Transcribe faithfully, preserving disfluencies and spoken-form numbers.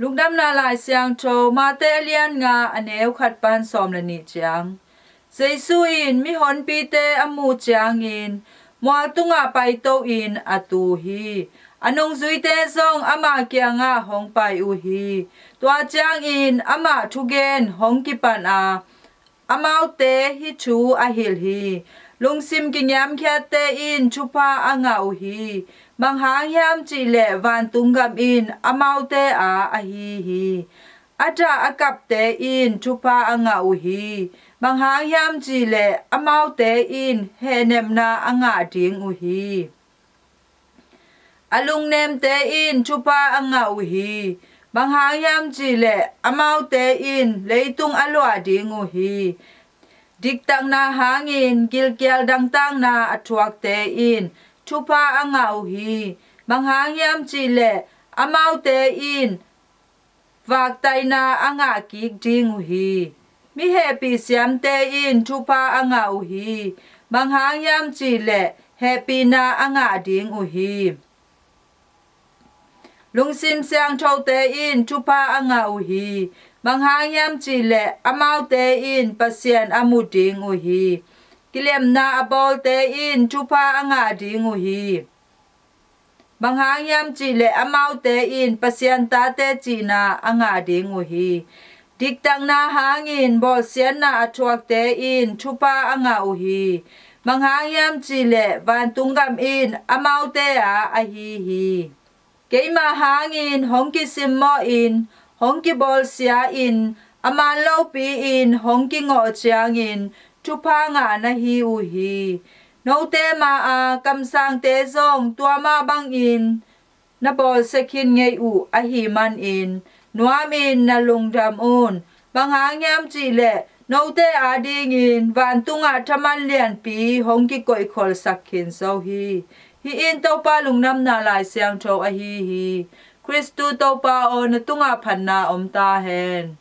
Lungdamna Lai Siangtho, Mate a lian nga, a neu khat pan sawm le nih ciang. Jesu in mihonpite a muh ciangin mual tungah paito in a tu hi. A nungzuite zong amah kiangah hong pai uh hi. Tua ciangin amah thugen hong kipan a, amaute hih thu a hilh hi. Lungsim kingiamkhiatte in thupha a ngah uh hi. Bang hang hiam cih leh vantung gam in amaute aa ahi hi. A dah a kapte in thupha a ngah uh hi. Bang hang hiam cih leh amaute in hehnepna a ngah ding uh hi. A lungnemte in thupha a ngah uh hi. Bang hang hiam cih leh amaute in leitung a luah ding uh hi. Diktakna hangin gilkial dangtakna a thuakte in thupha a ngah uh hi. Bang hang hiam cih leh amaute in vaktaina a ngah kik ding uh hi. Mi hehpih siamte in thupha a ngah uh hi. Bang hang hiam cih leh hehpihna a ngah ding uh hi. Lungsim siangthote in thupha a ngah uh hi. Bang hang hiam cih leh amaute in Pasian a mu ding uh hi. Kilemna a bawlte in thupha a ngah ding uh hi. Bang hang hiam cih leh amaute in Pasian tate cihna a ngah ding uh hi. Diktakna hangin bawlsiatna a thuakte in thupha a ngah uh hi. Bang hang hiam cih leh vantung gam in amaute aa ahi hi. Keima hangin hong kisimmawhin, hong kibawlsia in, a man lopi-in hong kingawh ciangin thupha ngah na hi uh hi. Note ma-a kamsangte zong tua mah bangin na bawlsia khin ngei uh ahih manin nuamin na lungdam un. Bang hang hiam cih leh note adingin vantungah thaman lianpi hong kikoihkholhsak khin zo hi. Hih in Topa Lungdamna Lai Siangtho ahi hi. Khristu Topa aw, na tungah phatna om ta hen.